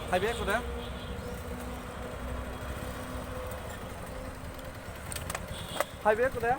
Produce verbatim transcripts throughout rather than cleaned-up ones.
Hai be kuda? Hai be kuda?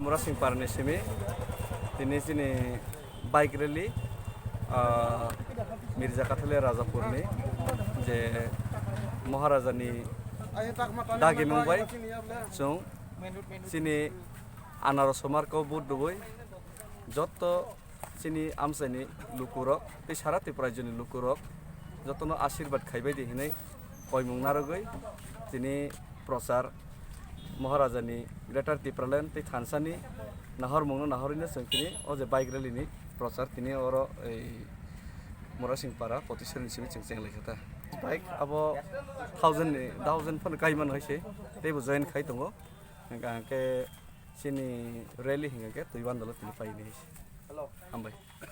Murasingpar ni simi tini chini bike rally, ah, Mirza Kathale Rajapur ni je Maharaja ni dagi mung bai chwng chini anaro somar ko vote dubui jotto chini amchaini lukurok tei sara Tripura rajyoni lukurok jotono asirbat khaibai di hinwi koimung narwgwi tini prochar Maharajani Greater Tipraland tei thansani nahormungno nahorwino chwng tini o je bike rally ni prochar tini oro ei Murasingpara Potisori ni simi chwng chenglaikha ta. Bike abo thousand ni, thousand phano kaiman hai se teibo join khai tongo. Hingkha hingkhe chini rally hingkha khe twi bandalo tini paini hai se. Hambai.